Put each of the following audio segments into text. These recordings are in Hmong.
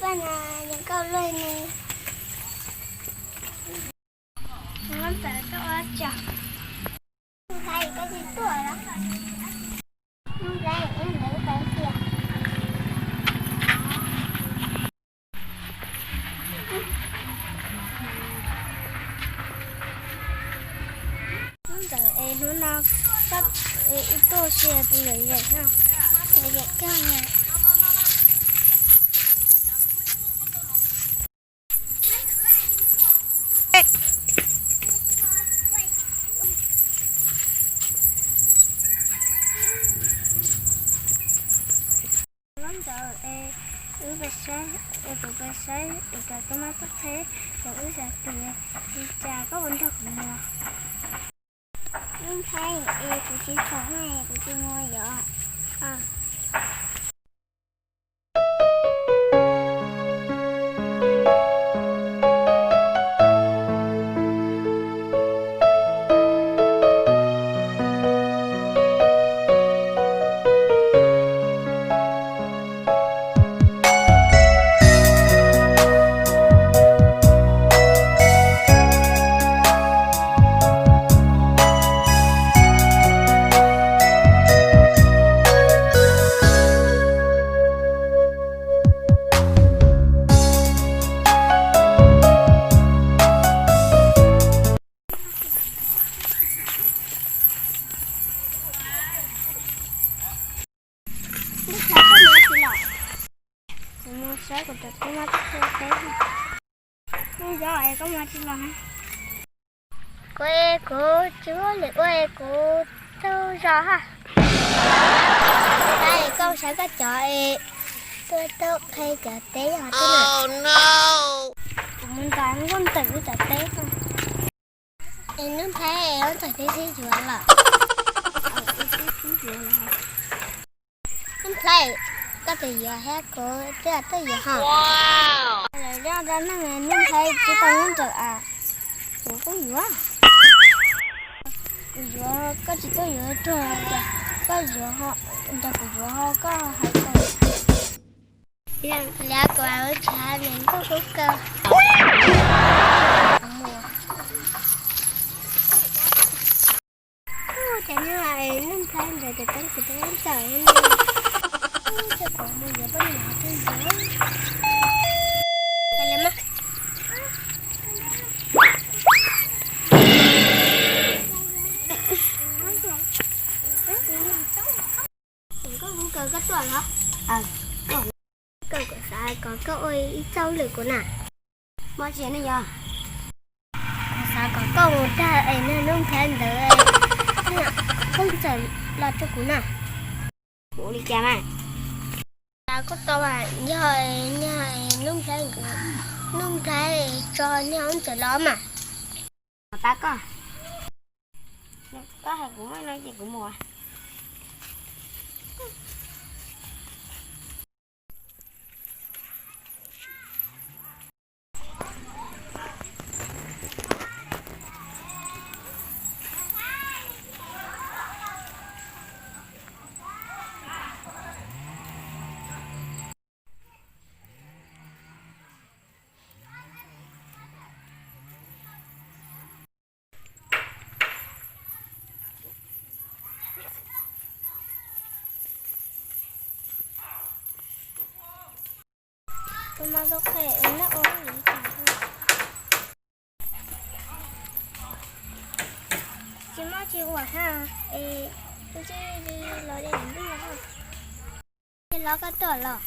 Paj na, yog koj luaj ne. Ntawd koj ua cas? Ntxhais, koj tsis tuaj los? Ntxhais, ntxhais, ntxhais. Ntxhais, es hnub no koj ib tuaj si tus yawm yawm no, yawm yawm koj na. Lub ntawd es wb pais saib, es kuv pais saib es cov tub mab tub qhe, ces wb xav tias li cas koj puas nrog kuv mus. Ib ntxhais, es kuv tsis khoom na, kuv tsis mus yom. Ntxhais, koj mus tsis los? Kuv mus saib kuv cov tub mab tub qhe teb. Hnub no es koj mus tsis los? Kuv es kuv tsis muaj lwm ua es kuv tsaug zog ha. Ntxhais, koj saib koj cov es tuaj taug qhe cov teb yog twg na. Kuv mus nram nkauj ntxawm lub cov teb. Es Nub Nplhaib, koj txawm twb sib yuav lawm? Nub Nplhaib, koj twb yuav thiab kuv twb tuaj yuav ho. Lawv zaj dab neeg Nub Nplhaib tsis tau Nub Nplhaib a, kuv kuj yuav. Kuv yuav koj tsis tuaj yuav tuag, koj yuav, nrog kuv yuav ho koj hais tau. Liab kuv ua tshav nws nkauj kub kawg. Kuv mus. Ub, cas Nub Nplhaib ntawd cov teeb kuv teeb ntxawm ne. Ub, cas kuv mus yuav poj niam twg yuav. Cas li mas. Koj hu kawg koj tuaj los? Kawg kuv xav kom koj ua ib txoj lwm kuv na. Muaj tsi ne yog? Kuv xav kom koj mus dag es niag Nub Nplhaib ntawd pheej txawm los rau kuv na. Kuv ua li cas mas? Xav koj tau mas, yog niag Nub Nplhaib, Nub Nplhaib tso niag Ub Ntxawm los mas. Pab koj. Koj hais kuv no ces kuv mus. Tus mas tus qhe es neb ua li cas? Tsis muaj tsis ua ha, es tus tsis los li ntuj los. Los koj tuaj los?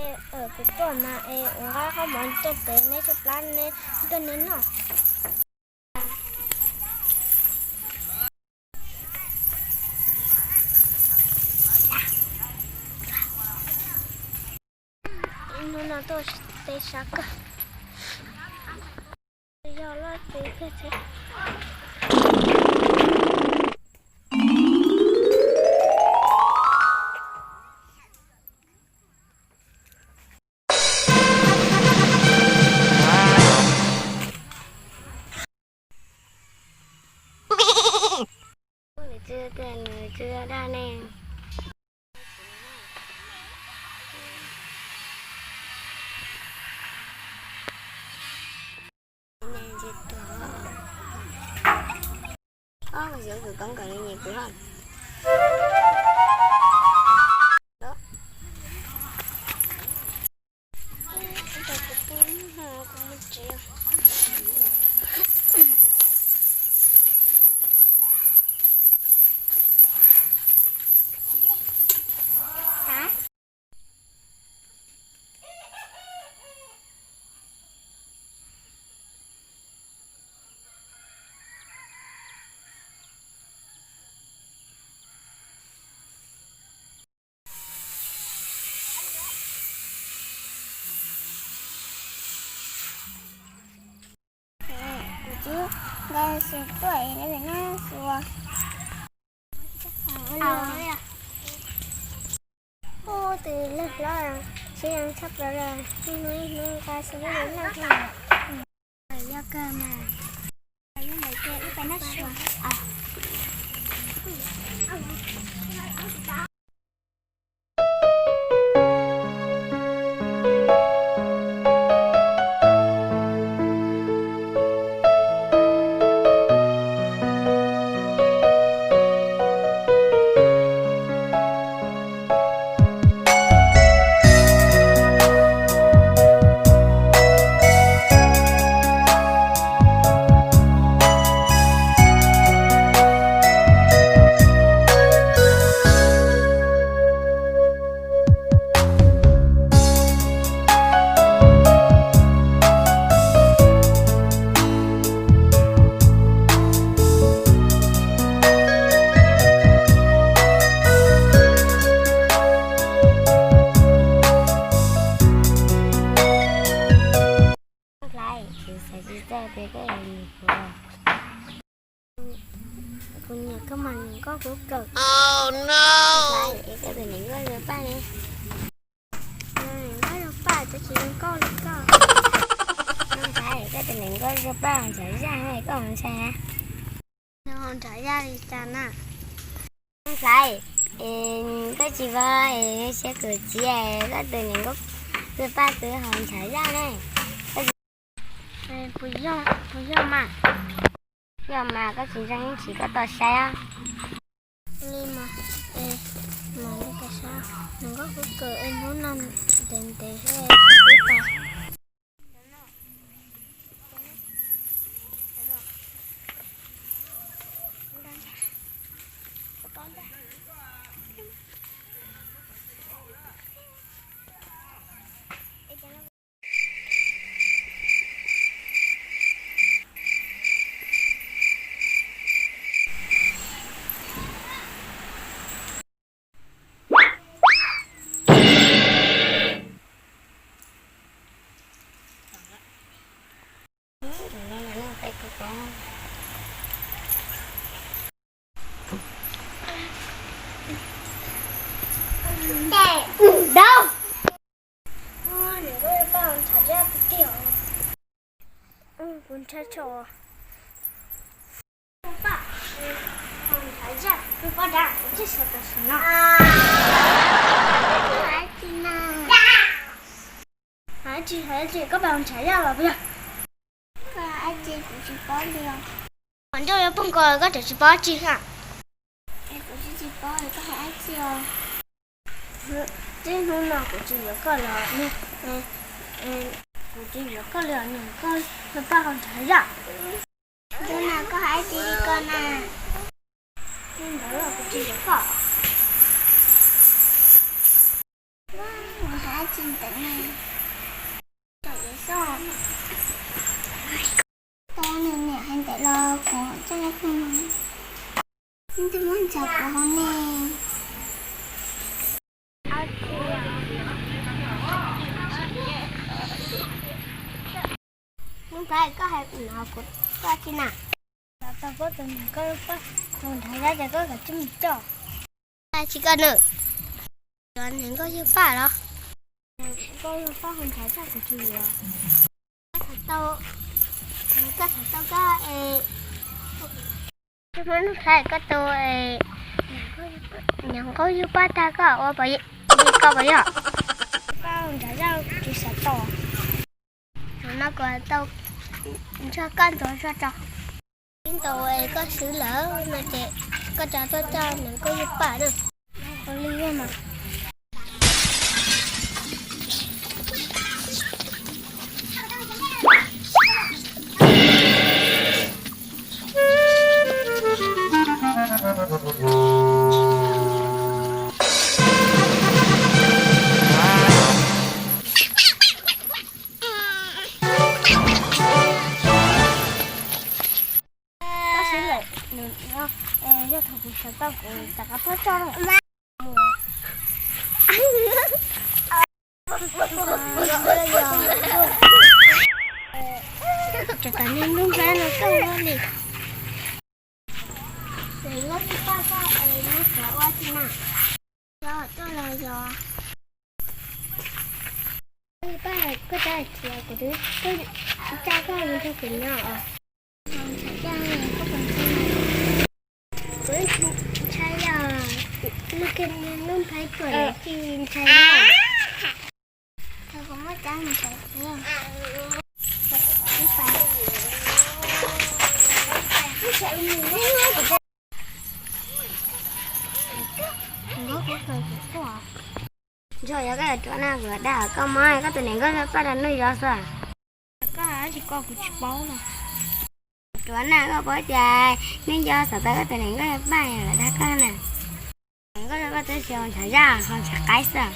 Es kuv tuaj mas es ua nqa qhov mov tuaj pem neb tshaib plab neb tuaj neb noj. Hnub no tuaj teb sab kawg, yog loj teb kawg thiab. Nws tsis dag ne. Ob, kuv xyov kuv koob kom nws nyiam kuv. Kuv tsis nqa xu tuaj es lawv nqa xu. Ub, tus leej hlob tsis zoo tshaj plaws li, hnub hnub nqa xu lawv nqa xu. Yog kawg mas, yog ntawd ces wb pais noj su. Hlais, kuv xav tsis txog tias koj yuav nyiam kuv. Kuv nyiam koj mas niam nkauj kuv kawm. Hlais, es koj tus niam nkauj zoo paj ne? Niam nkauj zoo paj, tab sis zoo nkauj li koj. Hlais, koj tus niam nkauj zoo paj nrhav zaj ne, koj mus ntshai na. Nws ho nrhav zaj li cas na? Hlais, koj tsis paub es siab kawm txiv, koj tus niam nkauj zoo paj twb ho nrhav zaj ne. Puas yog mas? Yog mas, koj tsis ntseeg yeej tsis koj tau saib. Li mas, es mas li koj saib, niam nkauj kuv kawm es hnub no ntev ntev es twb tau. Kuv ntshai tshaj. Hais tsis, hais tsis, koj pab nrhav zaj los puas yog? Kuv tsis paub li os. Qhov ncauj yuav poob nkaus koj tseem tsis paub tsi ha? Kuv tsis paub, koj hais dab tsi os? Txij hnub no kuv tsis yuav koj lawm, kuv tsis yuav koj li os, niam koj, koj pab ho nrhav zaj. Hnub no koj hais dab tsi li ko na? Li ntawd los kuv tsis yuav koj. Hais dab tsi ntawd na? Tam yuav xoj. Tau nws niam hais ntawd los kuv txaj phooj no. Twb muab ntxhov kuv hauv ne. Hnub ntawd koj hais no kuv txaj tsi na? Tau koj tus niam koj pab ho nrhav zaj ces koj kam tsij mus coj. Tsis koj nws, niam nkauj yug paj los? Niam nkauj yug paj ho nrhav zaj kuv tsis yuav. Koj tham tau, koj tham tau koj es, koj muab nug thaij koj tus es, niam nkauj yug paj tag koj ua pom li ko puas yog? Paj ho nrhav zaj kuv tsis xav tau. Thaum no kuv tau nrog koj ntuas zog tso. Ib ntaus koj swb lawm no ces koj rov tuaj coj nws koj yuav pam na. Ua li mas. Koj swb lawm, yog thaum kuv sawv tau kuv rov qab tuaj coj. Tseem tam niag lub nplhaib no koj ua li. Nws lub tsis paj koj es muab xyov ua tsi na. Yog tuaj los yog. Paj, koj tab hais tias kuv twb coj koj mus rau kuv nyob os. Kuv ntshai yog lub, lub nplhaib tuaj lawm tsis ntshai yog. Thaum kuv muab cov ntshai Ntsuag, yog koj yuav ruam na kuv dag koj mas koj tus niam nkauj paj rau hnub yos xwb. Koj tsis koj kuv tsis paub na. Ruam na koj paub tias hnub yos xav tau koj tus niam nkauj paj lawm dag koj na. Niam nkauj paj twb tsis haus ntshav zaj haus ntshav qaib xwb.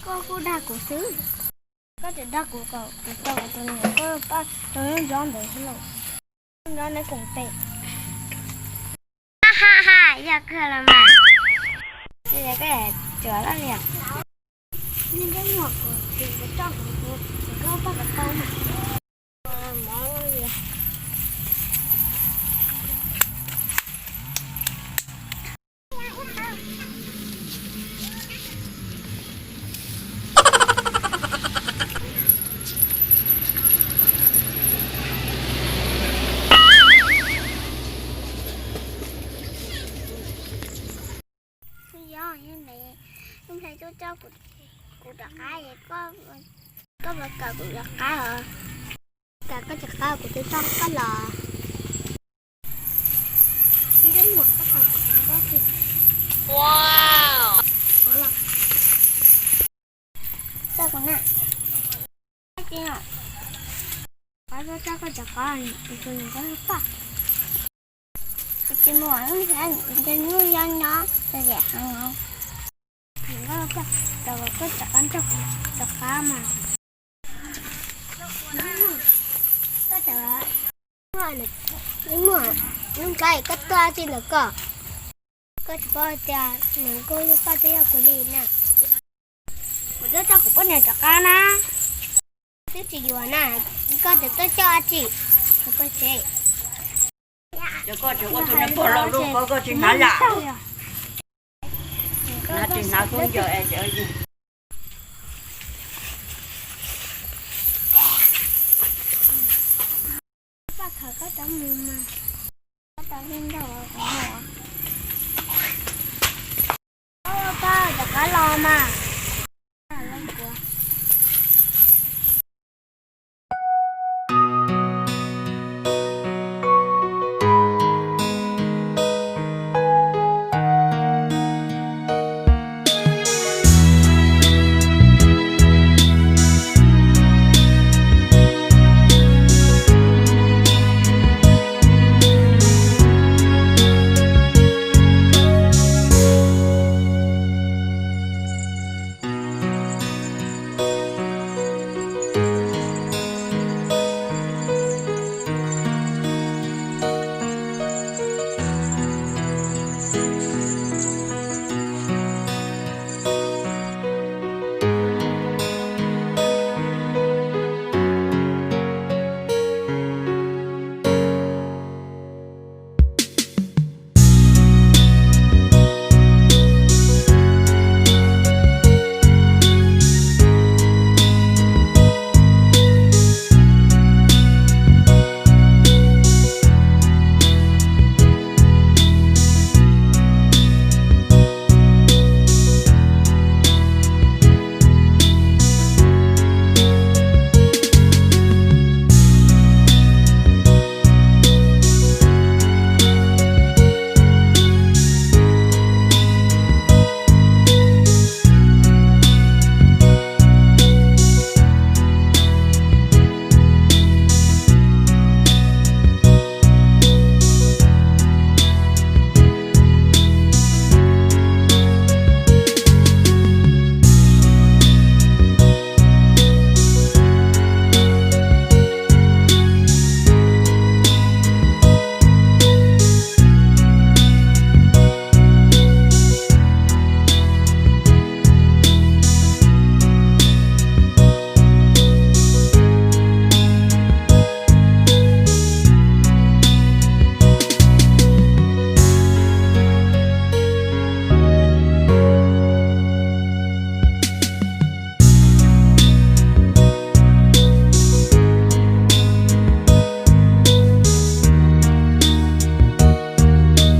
Koj kuj dag kuv xwb. Koj tseem dag kuv kom kuv tau kuv tus niam nkauj paj rau lub nrob ntawd xwb lauj. Lub nrob neb koom pem. Ha ha, yog kawg los mas. Yog koj ruam loj li. Niag ntsej muag kuv, kuv coj kuv, kuv, kuv nkauj paj kom tau mas. Yog, yog ntawd, lub nplhaib tuaj coj kuv rov qab es koj, koj puas kam kuv rov qab os? Kam koj rov qab kuv twb coj koj los. Ntsej muag koj tau kuv tus nkauj twg? Coj kuv na. Koj tsis, koj coj koj rov qab, kuv tus niam nkauj paj. Tsis muaj lub nplhaib, nws nyob nyob txom nyem heev os. Niam nkauj paj, koj rov qab coj kuv rov qab mas. Koj, muaj lub nplhaib koj tuaj tsis ntawm koj. Koj tsis paub tias niam nkauj yog paj twb yog kuv li na. Kuv twb coj kuv poj niam rov qab na. Twb tsis yuav na, koj twb tuaj coj tsis. Koj tsis, koj tsis ua tus niam pog laus lus ko koj tsis hnav yam. Hnav tsis hnav kub ncaws es. Paj, khaws koj cov mus mas. Koj cov mus nrog kuv mus. Koj rov qab los mas.